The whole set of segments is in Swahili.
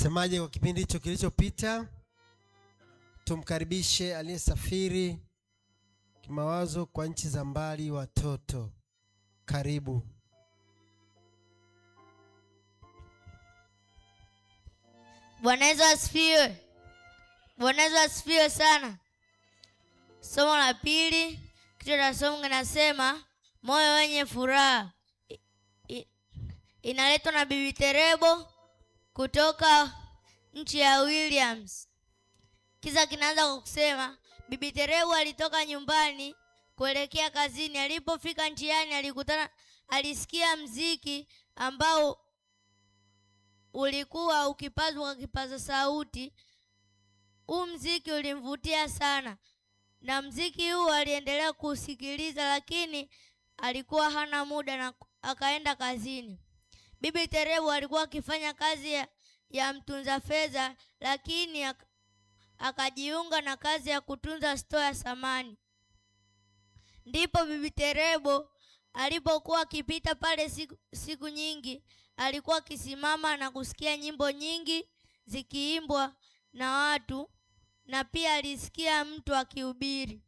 Mnasemaje kwa kipindi hicho kilichopita? Tumkaribishe aliyesafiri kimawazo kwa nchi za mbali, watoto. Karibu. Bwana Yesu asifiwe. Bwana Yesu asifiwe sana. Somo la pili, kichwa cha somo kinasema moyo wenye furaha. Inaletwa na Bibi Terebo kutoka nchi ya Williams. Kisa kinaanza kwa kusema Bibi Terebo alitoka nyumbani kuelekea kazini. Alipofika njiani alisikia mziki ambao ulikuwa ukipazwa kwa kipaza sauti. Huu mziki ulimvutia sana, na mziki huu aliendelea kusikiliza, lakini alikuwa hana muda na akaenda kazini. Bibi Terebo alikuwa akifanya kazi ya mtunza fedha, lakini akajiunga na kazi ya kutunza store ya samani. Ndipo Bibi Terebo alipokuwa akipita pale siku nyingi, alikuwa akisimama na kusikia nyimbo nyingi zikiimbwa na watu, na pia alisikia mtu akihubiri.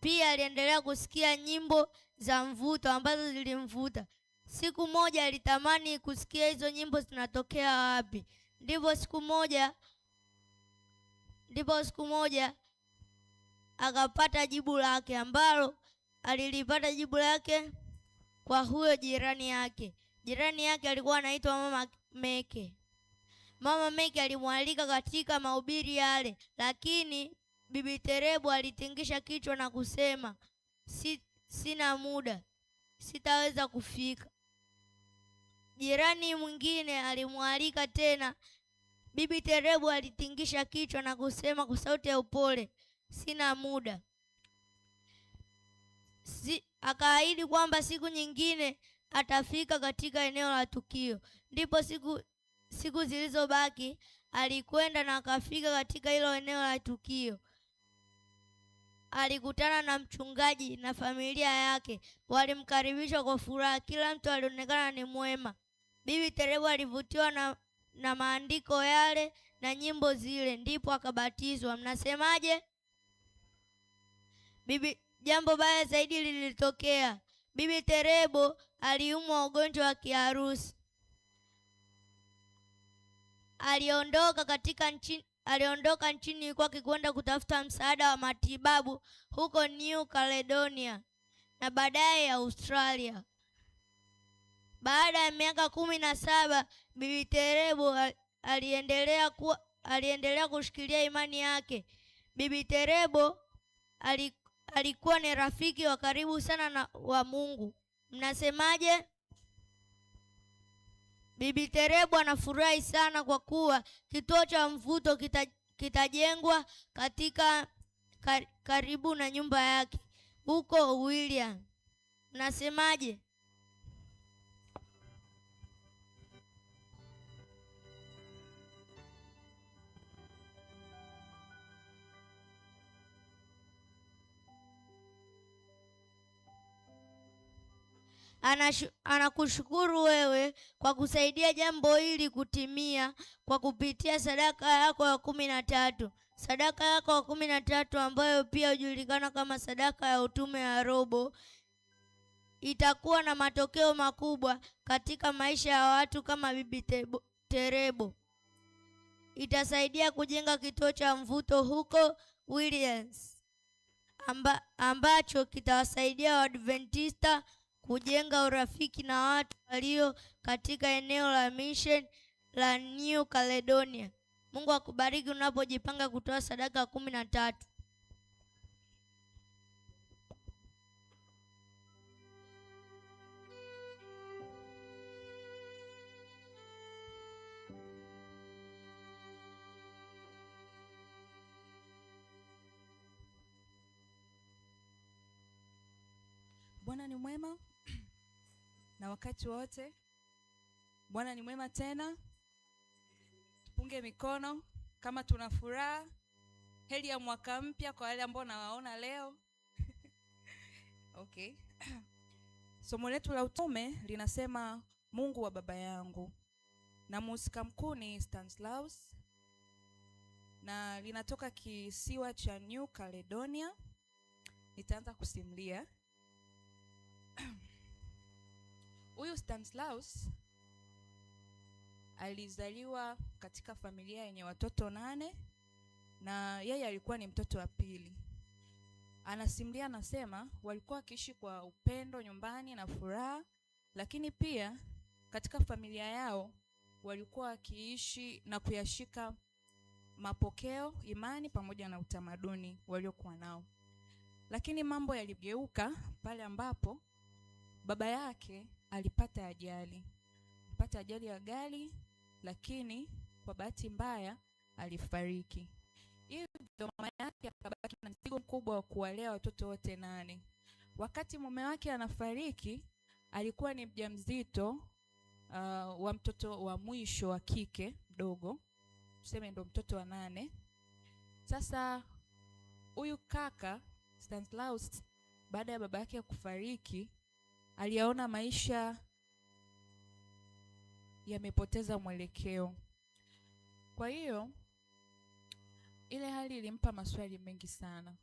Pia aliendelea kusikia nyimbo za mvuto ambazo zilimvuta. Siku moja alitamani kusikia hizo nyimbo zinatokea wapi. Ndipo siku moja akapata jibu lake, ambalo alilipata jibu lake kwa huyo jirani yake. Jirani yake alikuwa anaitwa Mama Meke. Mama Meke alimwalika katika mahubiri yale, lakini Bibi Terebo alitingisha kichwa na kusema, sina muda, sitaweza kufika. Jirani mwingine alimwalika tena. Bibi Terebo alitingisha kichwa na kusema kwa sauti ya upole, sina muda. Akaahidi kwamba siku nyingine atafika katika eneo la tukio. Ndipo siku zilizobaki alikwenda na akafika katika hilo eneo la tukio. Alikutana na mchungaji na familia yake. Walimkaribisha kwa furaha. Kila mtu alionekana ni mwema. Bibi Terebo alivutiwa na maandiko yale na nyimbo zile, ndipo akabatizwa. Mnasemaje? Jambo baya zaidi lilitokea. Bibi Terebo aliumwa ugonjwa wa kiharusi. Aliondoka katika nchi, aliondoka nchini kwake kwenda kutafuta msaada wa matibabu huko New Caledonia na baadaye Australia. Baada ya miaka 17, Bibi Terebo aliendelea kushikilia imani yake. Bibi Terebo alikuwa ni rafiki wa karibu sana wa Mungu. Mnasemaje? Bibi Terebo anafurahi sana kwa kuwa kituo cha mvuto kitajengwa katika karibu na nyumba yake huko William. Mnasemaje? Anakushukuru wewe kwa kusaidia jambo hili kutimia kwa kupitia sadaka yako ya 13. Sadaka yako ya 13 ambayo pia hujulikana kama sadaka ya utume ya robo itakuwa na matokeo makubwa katika maisha ya watu kama Bibi Terebo. Itasaidia kujenga kituo cha mvuto huko Williams ambacho kitawasaidia Waadventista kujenga urafiki na watu walio katika eneo la mission la New Caledonia. Mungu akubariki unapojipanga kutoa sadaka 13. Bwana ni mwema na wakati wote. Bwana ni mwema tena. Tupunge mikono kama tuna furaha. Heri ya mwaka mpya kwa wale ambao nawaona leo. Okay. Somo letu la utume linasema Mungu wa baba yangu. Na mhusika mkuu ni Stanislaus na linatoka kisiwa cha New Caledonia. Nitaanza kusimulia. Huyu Stanislaus alizaliwa katika familia yenye watoto 8 na yeye alikuwa ni mtoto wa pili. Anasimulia, anasema walikuwa wakiishi kwa upendo nyumbani na furaha, lakini pia katika familia yao walikuwa wakiishi na kuyashika mapokeo, imani pamoja na utamaduni waliokuwa nao. Lakini mambo yaligeuka pale ambapo baba yake alipata ajali. Alipata ajali ya gari, lakini kwa bahati mbaya alifariki. Hivyo mama yake akabaki na mzigo mkubwa wa kuwalea watoto wote 8. Wakati mume wake anafariki, alikuwa ni mjamzito wa mtoto wa mwisho wa kike mdogo, tuseme ndo mtoto wa 8. Sasa huyu kaka Stanislaus baada ya baba yake kufariki aliyaona maisha yamepoteza mwelekeo. Kwa hiyo ile hali ilimpa maswali mengi sana.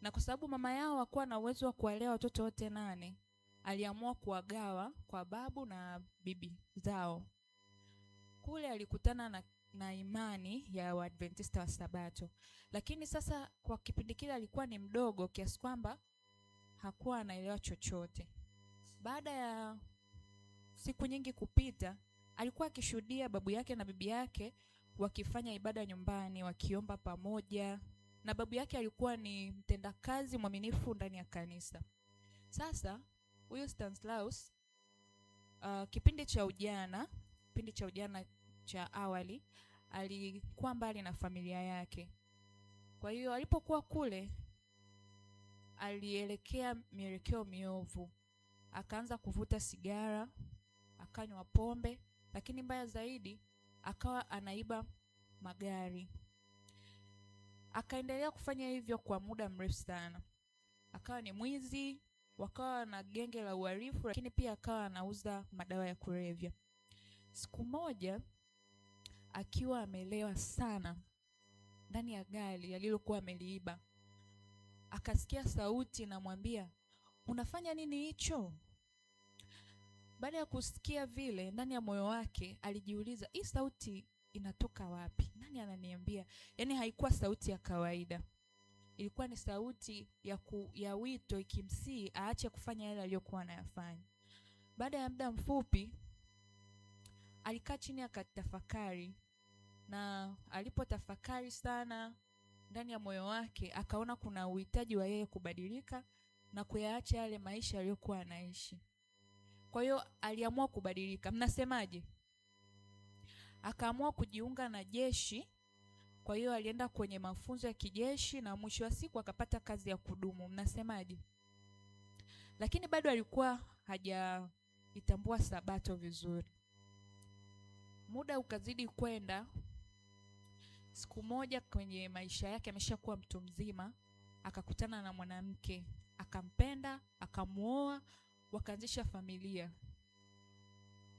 Na kwa sababu mama yao hakuwa na uwezo wa kuwalea watoto wote 8, aliamua kuwagawa kwa babu na bibi zao. Kule alikutana na imani ya Waadventista wa Sabato. Lakini sasa kwa kipindi kile alikuwa ni mdogo kiasi kwamba hakuwa anaelewa chochote. Baada ya siku nyingi kupita, alikuwa akishuhudia babu yake na bibi yake wakifanya ibada nyumbani, wakiomba pamoja, na babu yake alikuwa ni mtendakazi mwaminifu ndani ya kanisa. Sasa huyu Stanislaus kipindi cha ujana cha awali alikuwa mbali na familia yake. Kwa hiyo alipokuwa kule alielekea mielekeo miovu. Akaanza kuvuta sigara, akanywa pombe, lakini mbaya zaidi akawa anaiba magari. Akaendelea kufanya hivyo kwa muda mrefu sana. Akawa ni mwizi, wakawa na genge la uhalifu, lakini pia akawa anauza madawa ya kulevya. Siku moja akiwa amelewa sana ndani ya gari alilokuwa ameliiba, akasikia sauti inamwambia, "Unafanya nini hicho?" Baada ya kusikia vile, ndani ya moyo wake alijiuliza, hii sauti inatoka wapi? Nani ananiambia? Yaani haikuwa sauti ya kawaida. Ilikuwa ni sauti ya wito ikimsii aache kufanya yale aliyokuwa anayafanya. Baada ya muda mfupi alikaa chini akatafakari, na alipotafakari sana ndani ya moyo wake akaona kuna uhitaji wa yeye kubadilika na kuyaacha yale maisha aliyokuwa anaishi. Kwa hiyo aliamua kubadilika. Mnasemaje? Akaamua kujiunga na jeshi. Kwa hiyo alienda kwenye mafunzo ya kijeshi na mwisho wa siku akapata kazi ya kudumu. Mnasemaje? Lakini bado alikuwa hajaitambua Sabato vizuri. Muda ukazidi kwenda. Siku moja kwenye maisha yake ameshakuwa mtu mzima, akakutana na mwanamke, akampenda, akamuoa, wakaanzisha familia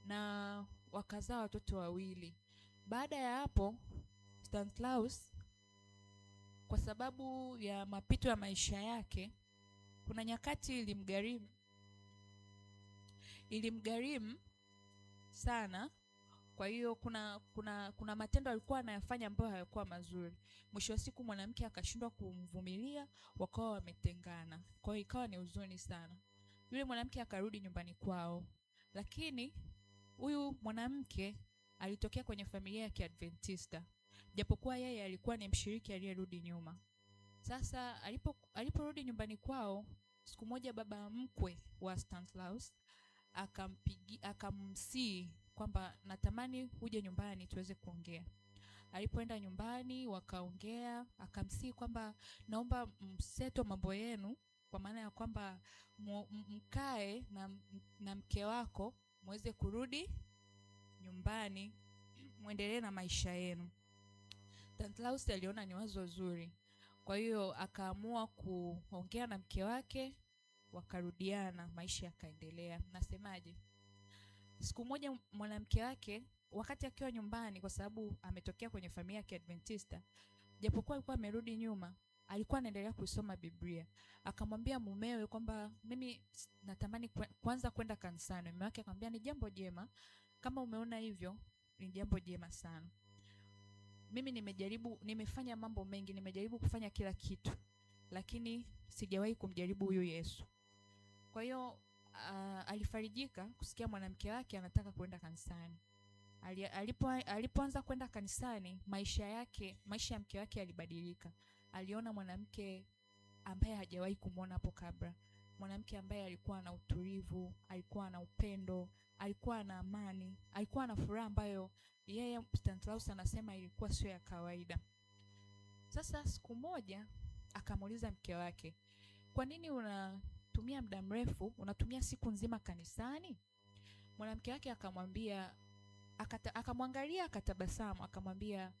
na wakazaa watoto 2. Baada ya hapo Stanislaus, kwa sababu ya mapito ya maisha yake, kuna nyakati ilimgharimu sana. Kwa hiyo kuna matendo alikuwa anayafanya ambayo hayakuwa mazuri. Mwisho wa siku mwanamke akashindwa kumvumilia, wakawa wametengana. Kwa hiyo ikawa ni huzuni sana. Yule mwanamke akarudi nyumbani kwao. Lakini huyu mwanamke alitokea kwenye familia ya Kiadventista, japokuwa yeye alikuwa ni mshiriki aliyerudi nyuma. Sasa aliporudi nyumbani kwao, siku moja baba mkwe wa Stanislaus akamsii kwamba natamani uje nyumbani tuweze kuongea. Alipoenda nyumbani wakaongea, akamsii kwamba naomba mseto mambo yenu, kwa maana ya kwamba mkae na mke wako muweze kurudi nyumbani muendelee na maisha yenu. Stanislaus aliona ni wazo zuri. Kwa hiyo akaamua kuongea na mke wake, wakarudiana, maisha yakaendelea. Nasemaje? Siku moja mwanamke wake Wakati akiwa nyumbani, kwa sababu ametokea kwenye familia ya Kiadventista, japokuwa alikuwa amerudi nyuma, alikuwa anaendelea kuisoma Biblia. Akamwambia mumewe kwamba mimi natamani kwanza kwenda kanisani. Mume wake akamwambia ni jambo jema, kama umeona hivyo ni jambo jema sana. Mimi nimejaribu, nimefanya mambo mengi, nimejaribu kufanya kila kitu, lakini sijawahi kumjaribu huyu Yesu. Kwa hiyo alifarijika kusikia mwanamke wake anataka kwenda kanisani. Alipoanza kwenda kanisani, maisha ya mke wake yalibadilika. Aliona mwanamke ambaye hajawahi kumuona hapo kabla, mwanamke ambaye alikuwa na utulivu, alikuwa na upendo, alikuwa na amani, alikuwa na furaha ambayo yeye Stanislaus anasema ilikuwa sio ya kawaida. Sasa siku moja akamuuliza mke wake, kwa nini unatumia muda mrefu, unatumia siku nzima kanisani? Mwanamke wake akamwambia, akamwangalia, akatabasamu, akamwambia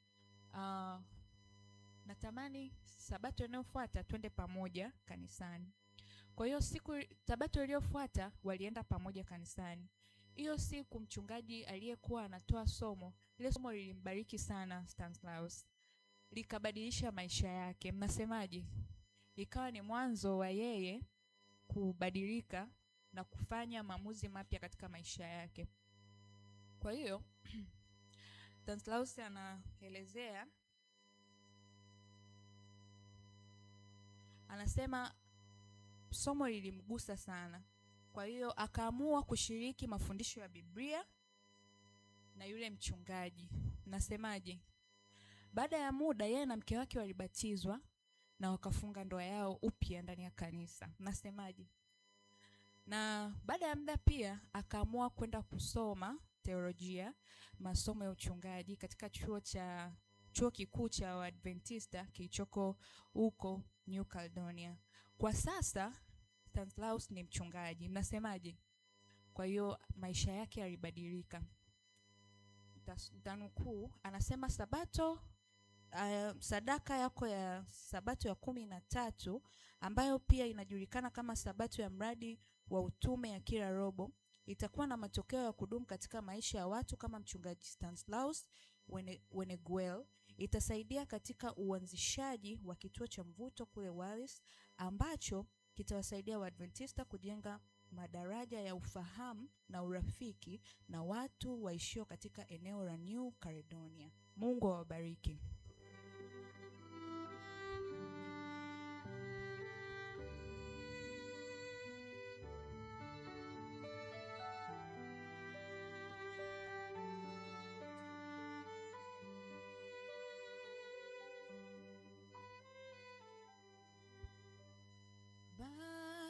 natamani sabato inayofuata twende pamoja kanisani. Kwa hiyo siku sabato iliyofuata walienda pamoja kanisani. Hiyo siku mchungaji aliyekuwa anatoa somo, ile somo lilimbariki sana Stanislaus, likabadilisha maisha yake. Mnasemaje? Ikawa ni mwanzo wa yeye kubadilika na kufanya maamuzi mapya katika maisha yake. Kwa hiyo Stanislaus anaelezea, anasema somo lilimgusa sana. Kwa hiyo akaamua kushiriki mafundisho ya Biblia na yule mchungaji. Nasemaje? Baada ya muda yeye na mke wake walibatizwa na wakafunga ndoa yao upya ndani ya kanisa. Nasemaje? Na baada ya muda pia akaamua kwenda kusoma teolojia, masomo ya uchungaji katika chuo kikuu cha Waadventista kilichoko huko New Caledonia. Kwa sasa Stanislaus ni mchungaji. Mnasemaje? Kwa hiyo maisha yake yalibadilika. Ntanukuu, anasema sabato, sadaka yako ya sabato ya 13 ambayo pia inajulikana kama sabato ya mradi wa utume ya kila robo itakuwa na matokeo ya kudumu katika maisha ya watu kama mchungaji Stanislaus Weneguel. Itasaidia katika uanzishaji wa kituo cha mvuto kule Wallis ambacho kitawasaidia Waadventista kujenga madaraja ya ufahamu na urafiki na watu waishio katika eneo la New Caledonia. Mungu awabariki.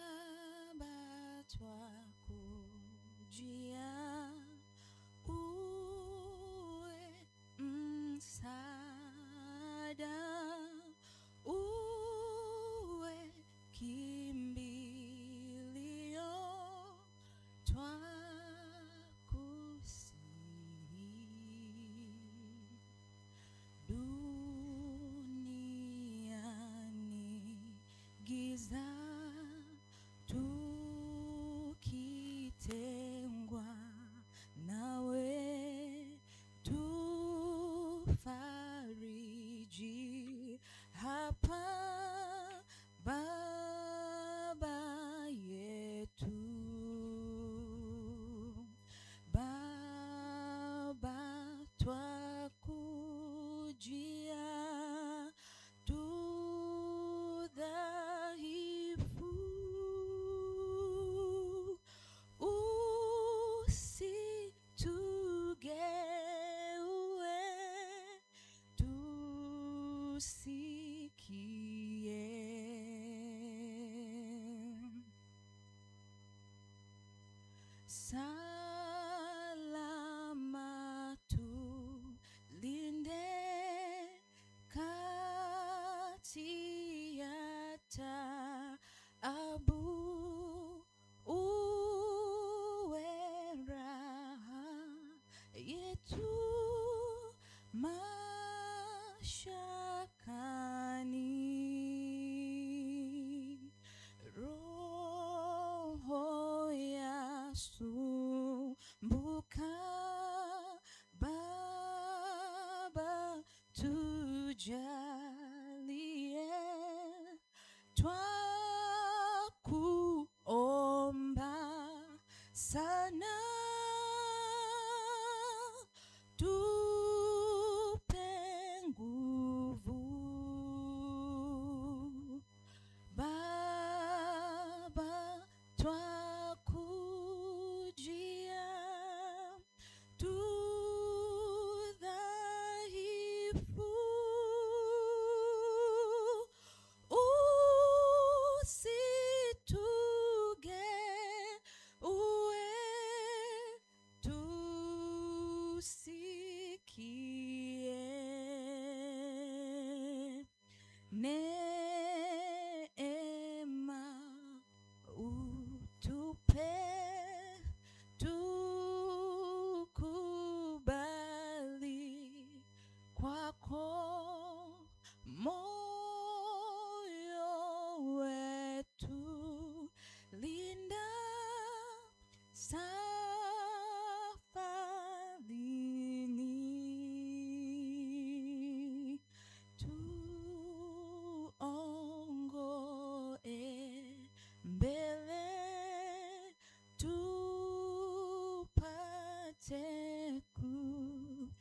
Baba, twakujia, uwe msaada, uwe kimbilio, twakusihi. Duniani giza, tukitengwa nawe, tufariji hapa Baba yetu. Baba, twakujia, tu dhaifu, usitugeue, tusikie. Salama tulinde kati ya taabu, uwe raha yetu mashakani. usitugeue, tusikie. Neema utupe, tukubali kwako moyo wetu, linda safarini, tuongoe mbele, tupate kushinda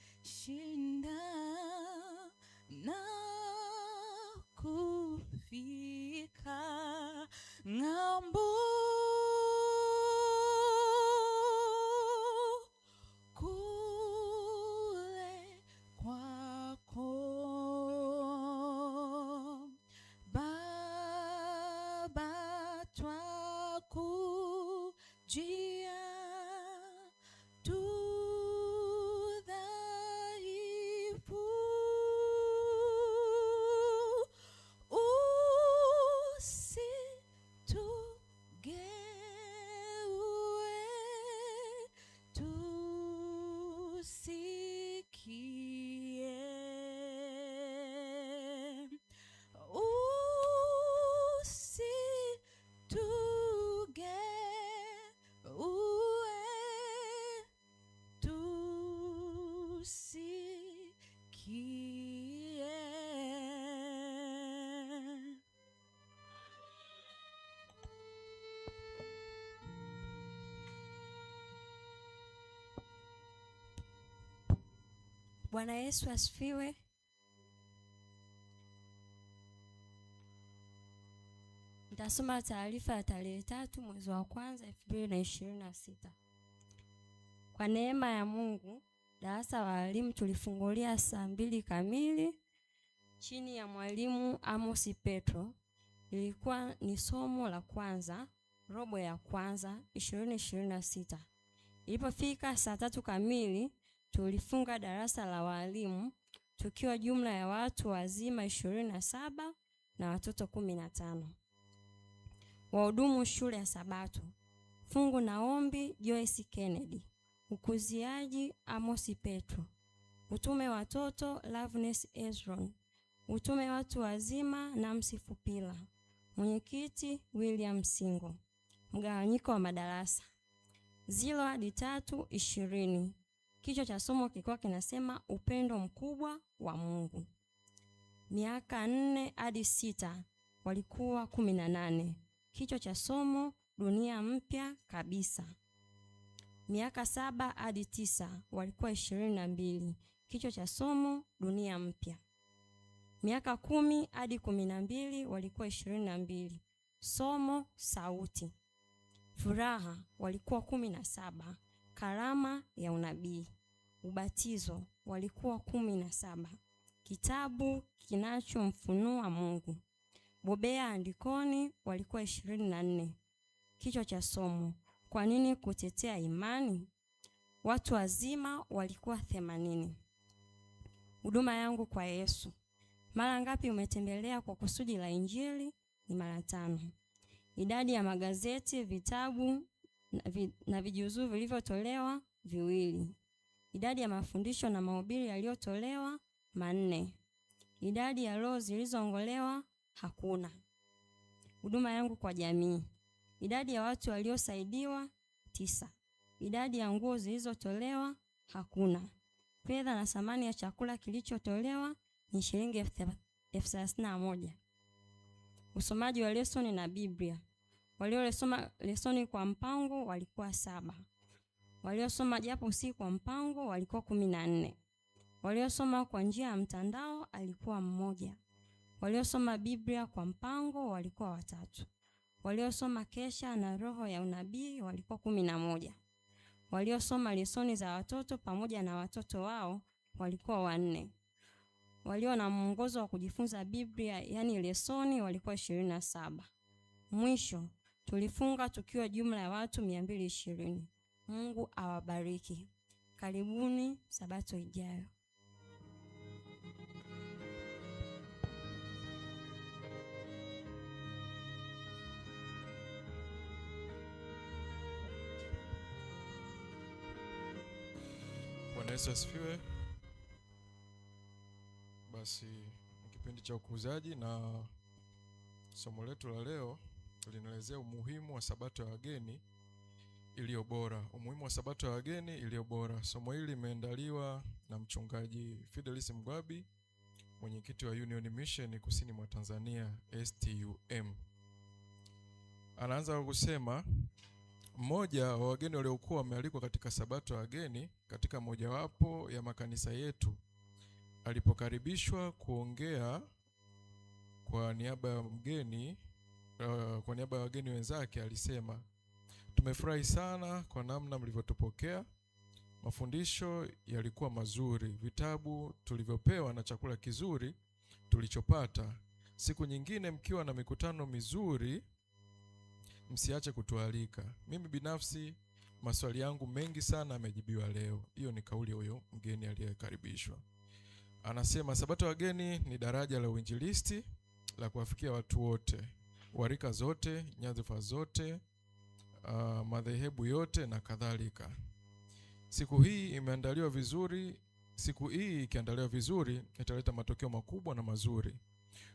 na kufika ng'ambo kule kwako. Baba, twakujia, tu dhaifu, usitugeue, tusikie. Usitugeue, tusikie. Bwana Yesu asifiwe. Nitasoma taarifa ya tarehe 3 mwezi wa kwanza 2026. Kwa neema ya Mungu, darasa la walimu tulifungulia saa 2 kamili chini ya mwalimu Amos Petro. Ilikuwa ni somo la kwanza, robo ya kwanza 2026. Ilipofika saa 3 kamili tulifunga darasa la walimu tukiwa jumla ya watu wazima 27 na watoto 15. Wahudumu shule ya Sabato: fungu na ombi Joyce Kennedy, ukuziaji Amos Petro, utume watoto Loveness Ezron, utume watu wazima Namsi Fupila, mwenyekiti William Singo. Mgawanyiko wa madarasa 0 hadi 3 20. Kichwa cha somo kilikuwa kinasema upendo mkubwa wa Mungu. Miaka 4 hadi 6 walikuwa 18. Kichwa cha somo dunia mpya kabisa. Miaka 7 hadi 9 walikuwa 22. Kichwa cha somo dunia mpya. Miaka 10 hadi 12 walikuwa 22. Somo sauti. Furaha walikuwa 17. Karama ya unabii. Ubatizo walikuwa 17. Kitabu kinachomfunua Mungu. Bobea andikoni walikuwa 24. Kichwa cha somo kwa nini kutetea imani? Watu wazima walikuwa 80. Huduma yangu kwa Yesu. Mara ngapi umetembelea kwa kusudi la Injili? Ni mara 5. Idadi ya magazeti, vitabu na vijuzuu vilivyotolewa 2. Idadi ya mafundisho na mahubiri yaliyotolewa 4. Idadi ya roho zilizoongolewa hakuna. Huduma yangu kwa jamii. Idadi ya watu waliosaidiwa 9. Idadi ya nguo zilizotolewa hakuna. Fedha na thamani ya chakula kilichotolewa ni shilingi 31,000. Usomaji wa lesoni na Biblia. Waliosoma lesoni kwa mpango walikuwa 7. Waliosoma japo si kwa mpango walikuwa 14. Waliosoma kwa njia ya mtandao alikuwa 1. Waliosoma Biblia kwa mpango walikuwa 3. Waliosoma kesha na roho ya unabii walikuwa 11. Waliosoma lesoni za watoto pamoja na watoto wao walikuwa 4. Walio na mwongozo wa kujifunza Biblia, yani lesoni, walikuwa 27. Mwisho, tulifunga tukiwa jumla ya watu 220. Mungu awabariki. Karibuni Sabato ijayo. Bwana Yesu asifiwe. Basi ni kipindi cha ukuzaji na somo letu la leo linaelezea umuhimu wa Sabato ya wageni iliyo bora. Umuhimu wa Sabato ya wageni iliyo bora. Somo hili limeandaliwa na mchungaji Fidelis Mgwabi, mwenyekiti wa Union Mission Kusini mwa Tanzania STUM. Anaanza kwa kusema, mmoja wa wageni waliokuwa wamealikwa katika Sabato ya wageni katika mojawapo ya makanisa yetu alipokaribishwa kuongea kwa niaba ya mgeni, kwa niaba ya wageni wenzake alisema, tumefurahi sana kwa namna mlivyotupokea. Mafundisho yalikuwa mazuri, vitabu tulivyopewa na chakula kizuri tulichopata. Siku nyingine mkiwa na mikutano mizuri msiache kutualika. Mimi binafsi maswali yangu mengi sana yamejibiwa leo. Hiyo ni kauli ya huyo mgeni aliyekaribishwa. Anasema Sabato wageni ni daraja la uinjilisti la kuwafikia watu wote, warika zote, nyadhifa zote, madhehebu yote na kadhalika. Siku hii imeandaliwa vizuri. Siku hii ikiandaliwa vizuri italeta matokeo makubwa na mazuri.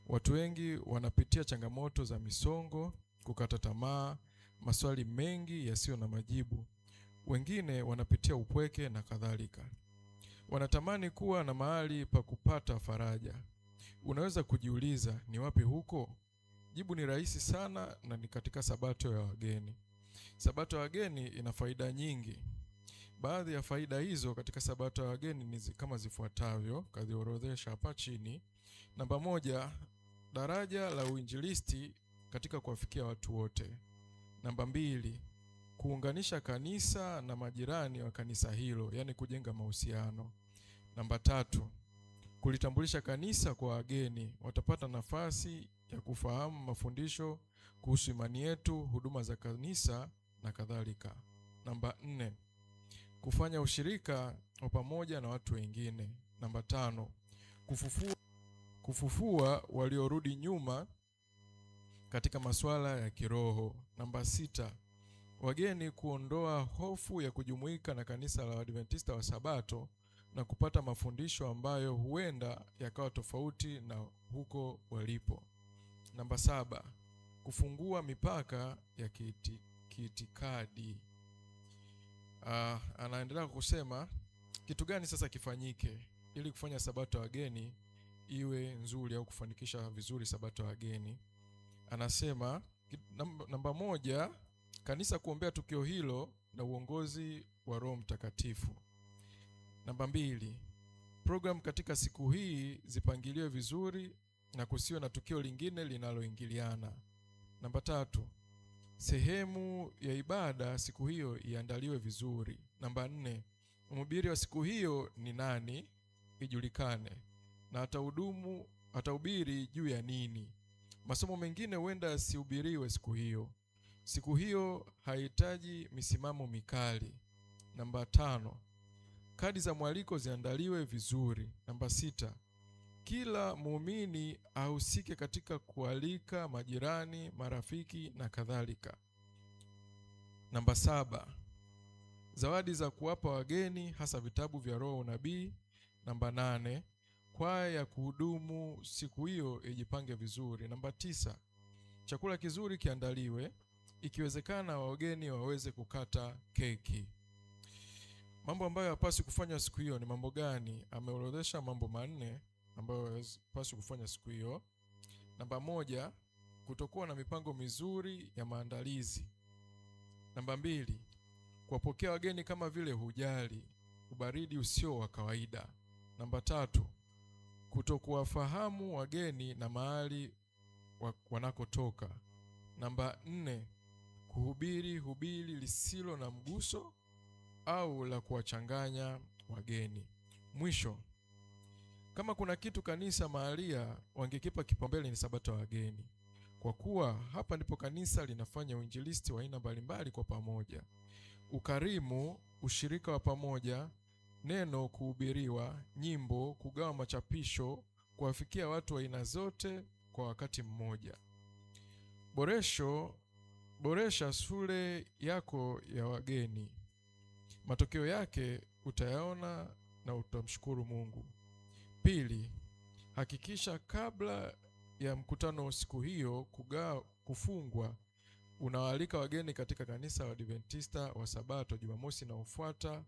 Watu wengi wanapitia changamoto za misongo, kukata tamaa, maswali mengi yasiyo na majibu. Wengine wanapitia upweke na kadhalika. Wanatamani kuwa na mahali pa kupata faraja. Unaweza kujiuliza, ni wapi huko? Jibu ni rahisi sana na ni katika Sabato ya wageni. Sabato ya wageni ina faida nyingi. Baadhi ya faida hizo katika Sabato ya wageni ni kama zifuatavyo, kaziorodhesha hapa chini. Namba 1, daraja la uinjilisti katika kuwafikia watu wote. Namba 2, kuunganisha kanisa na majirani wa kanisa hilo, yani kujenga mahusiano. Namba 3, kulitambulisha kanisa kwa wageni, watapata nafasi ya kufahamu mafundisho kuhusu imani yetu, huduma za kanisa na kadhalika. Namba 4, kufanya ushirika wa pamoja na watu wengine. Namba 5, kufufua waliorudi nyuma katika masuala ya kiroho. Namba 6, wageni kuondoa hofu ya kujumuika na kanisa la Adventista wa Sabato na kupata mafundisho ambayo huenda yakawa tofauti na huko walipo. Namba 7, kufungua mipaka ya kiitikadi. Anaendelea kusema kitu gani sasa kifanyike ili kufanya Sabato wageni iwe nzuri au kufanikisha vizuri Sabato wageni. Anasema namba 1, kanisa kuombea tukio hilo na uongozi wa Roho Mtakatifu. Namba 2, program katika siku hii zipangiliwe vizuri na kusiwe na tukio lingine linaloingiliana. Namba 3, sehemu ya ibada siku hiyo iandaliwe vizuri. Namba 4, mhubiri wa siku hiyo ni nani ijulikane na atahubiri juu ya nini. Masomo mengine huenda yasihubiriwe siku hiyo. Siku hiyo haihitaji misimamo mikali. Namba 5, kadi za mwaliko ziandaliwe vizuri. Namba 6, kila muumini ahusike katika kualika majirani, marafiki na kadhalika. Namba 7, zawadi za kuwapa wageni hasa vitabu vya roho unabii. Namba 8, kwaya ya kuhudumu siku hiyo ijipange vizuri. Namba 9, chakula kizuri kiandaliwe, ikiwezekana wageni waweze kukata keki. Mambo ambayo hapaswi kufanya siku hiyo ni mambo gani? Ameorodhesha mambo 4 ambayo hapaswi kufanya siku hiyo. Namba 1, kutokuwa na mipango mizuri ya maandalizi. Namba 2, kuwapokea wageni kama vile hujali, ubaridi usio wa kawaida. Namba 3, kutokuwafahamu wageni na mahali wanakotoka. Namba 4, kuhubiri hubiri lisilo na mguso au la kuwachanganya wageni. Mwisho, Kama kuna kitu kanisa mahalia wangekipa kipaumbele ni sabato ya wageni, kwa kuwa hapa ndipo kanisa linafanya uinjilisti wa aina mbalimbali kwa pamoja: ukarimu, ushirika wa pamoja, neno kuhubiriwa, nyimbo, kugawa machapisho, kuwafikia watu wa aina zote kwa wakati mmoja. Boresha shule yako ya wageni. Matokeo yake utayaona na utamshukuru Mungu. Pili, hakikisha kabla ya mkutano siku hiyo kufungwa, unawaalika wageni katika kanisa wa Adventista wa Sabato Jumamosi inayofuata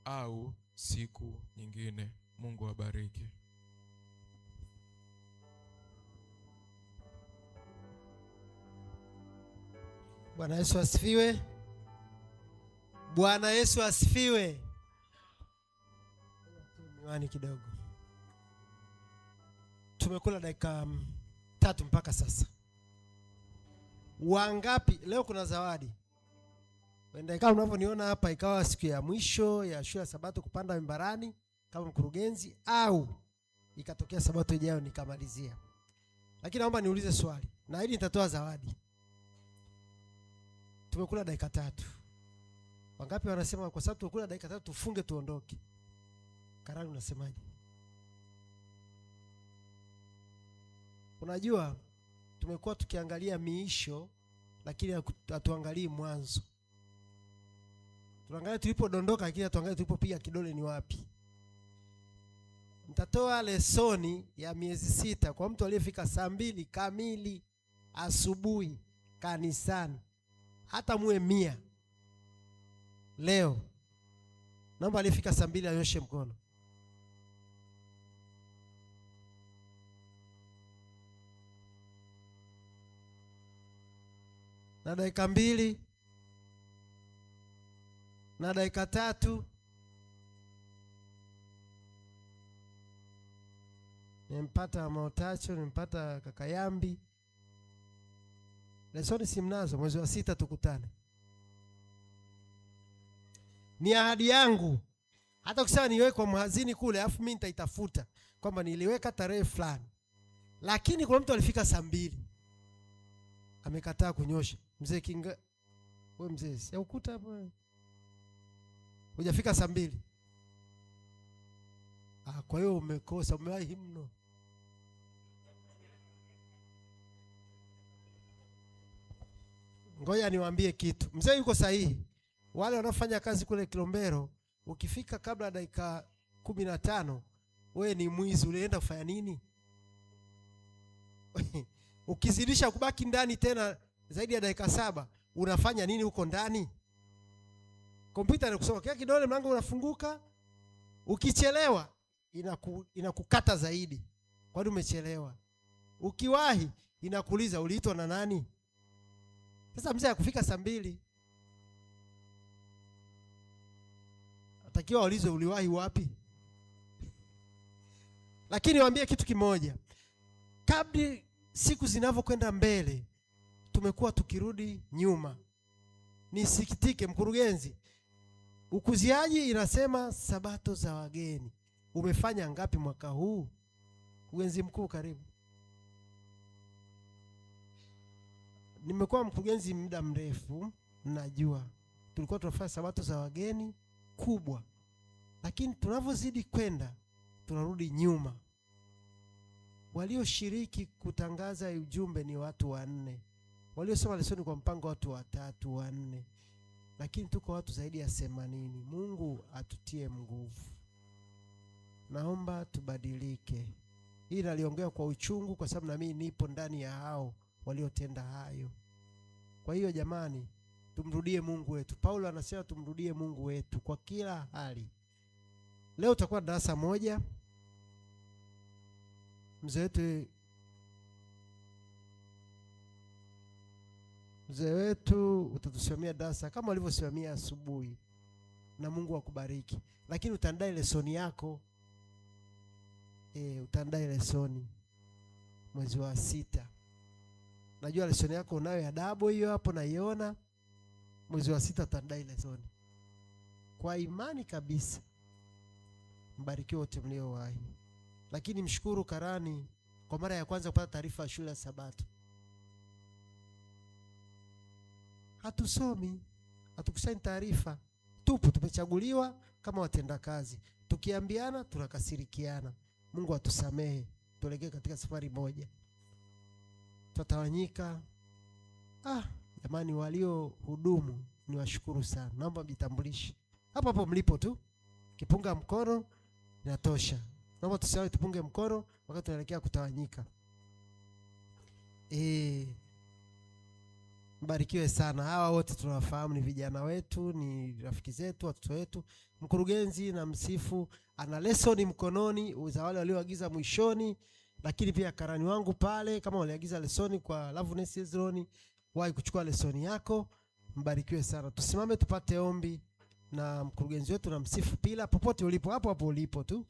au siku nyingine. Mungu awabariki. Bwana Yesu asifiwe. Bwana Yesu asifiwe. Miwani kidogo. Tumekula dakika 3 mpaka sasa. Wangapi leo kuna zawadi? Wenda kama unavyoniona hapa ikawa siku ya mwisho ya shule ya Sabato kupanda mimbarani kama mkurugenzi, au ikatokea Sabato ijayo nikamalizia. Lakini naomba niulize swali na hili nitatoa zawadi. Tumekula dakika 3. Wangapi wanasema kwa sababu tumekula dakika 3 tufunge tuondoke? Karani unasemaje? Unajua tumekuwa tukiangalia miisho lakini hatuangalii mwanzo. Tunaangalia tulipodondoka lakini hatuangalii tulipopiga kidole ni wapi. Nitatoa lesoni ya miezi 6 kwa mtu aliyefika saa 2 kamili asubuhi kanisani. Hata muwe 100. Leo naomba aliyefika saa 2 anyoshe mkono. Na dakika 2 na dakika 3 nimpata Maotacho, nimpata kaka Yambi. Lesoni simnazo, mwezi wa 6 tukutane. Ni ahadi yangu. Hata ukisema niweke kwa mhazini kule, alafu mimi nitaitafuta kwamba niliweka tarehe fulani. Lakini kuna mtu alifika saa 2. Amekataa kunyosha. Mzee Kinga, wewe mzee, si ukuta hapo. Hujafika saa 2. Kwa hiyo umekosa, umewahi mno. Ngoja niwaambie kitu. Mzee yuko sahihi. Wale wanaofanya kazi kule Kilombero, ukifika kabla dakika 15, wewe ni mwizi, ulienda kufanya nini? Ukizidisha kubaki ndani tena zaidi ya dakika 7, unafanya nini huko ndani? Kompyuta inakusoma kila kidole, mlango unafunguka. Ukichelewa inakukata zaidi. Kwani umechelewa? Ukiwahi inakuuliza uliitwa na nani? Sasa mzee akufika saa 2 atakiwa aulizwe uliwahi wapi? Lakini niwaambie kitu kimoja. Kadri siku zinavyokwenda mbele tumekuwa tukirudi nyuma. Nisikitike mkurugenzi, ukuziaji inasema sabato za wageni. Umefanya ngapi mwaka huu? Mkurugenzi mkuu karibu. Nimekuwa mkurugenzi muda mrefu, najua tulikuwa tunafanya sabato za wageni kubwa. Lakini tunavyozidi kwenda tunarudi nyuma. Walioshiriki kutangaza ujumbe ni watu 4. Waliosoma lesoni kwa mpango watu 3, 4. Lakini tuko watu zaidi ya 80. Mungu atutie nguvu. Naomba tubadilike. Hii naliongea kwa uchungu kwa sababu na mimi nipo ndani ya hao waliotenda hayo. Kwa hiyo jamani, tumrudie Mungu wetu. Paulo anasema tumrudie Mungu wetu kwa kila hali. Leo tutakuwa darasa 1. Mzee wetu utatusimamia darasa kama ulivyosimamia asubuhi. Na Mungu akubariki. Lakini utaandae lesoni yako. Utaandae lesoni mwezi wa 6. Najua lesoni yako unayo ya dabo hiyo hapo naiona. Mwezi wa 6 utaandae lesoni. Kwa imani kabisa. Mbarikiwe wote mliowahi. Lakini mshukuru karani kwa mara ya kwanza kupata taarifa ya shule ya Sabato. Hatusomi, hatukusanyi taarifa. Tupo, tumechaguliwa kama watendakazi. Tukiambiana tunakasirikiana. Mungu atusamehe, tuelekee katika safari moja. Tutatawanyika. Jamani, walio hudumu niwashukuru sana. Naomba mjitambulishe hapo hapo mlipo tu. Kipunga mkono inatosha. Naomba tusiwahi tupunge mkono wakati tunaelekea kutawanyika. Mbarikiwe sana. Hawa wote tunawafahamu, ni vijana wetu, ni rafiki zetu, watoto wetu. Mkurugenzi na msifu ana lesoni mkononi za wale walioagiza mwishoni, lakini pia karani wangu pale, kama waliagiza lesoni kwa Loveness Hezron, wahi kuchukua lesoni yako. Mbarikiwe sana. Tusimame tupate ombi na mkurugenzi wetu na msifu pila, popote ulipo, hapo hapo ulipo tu.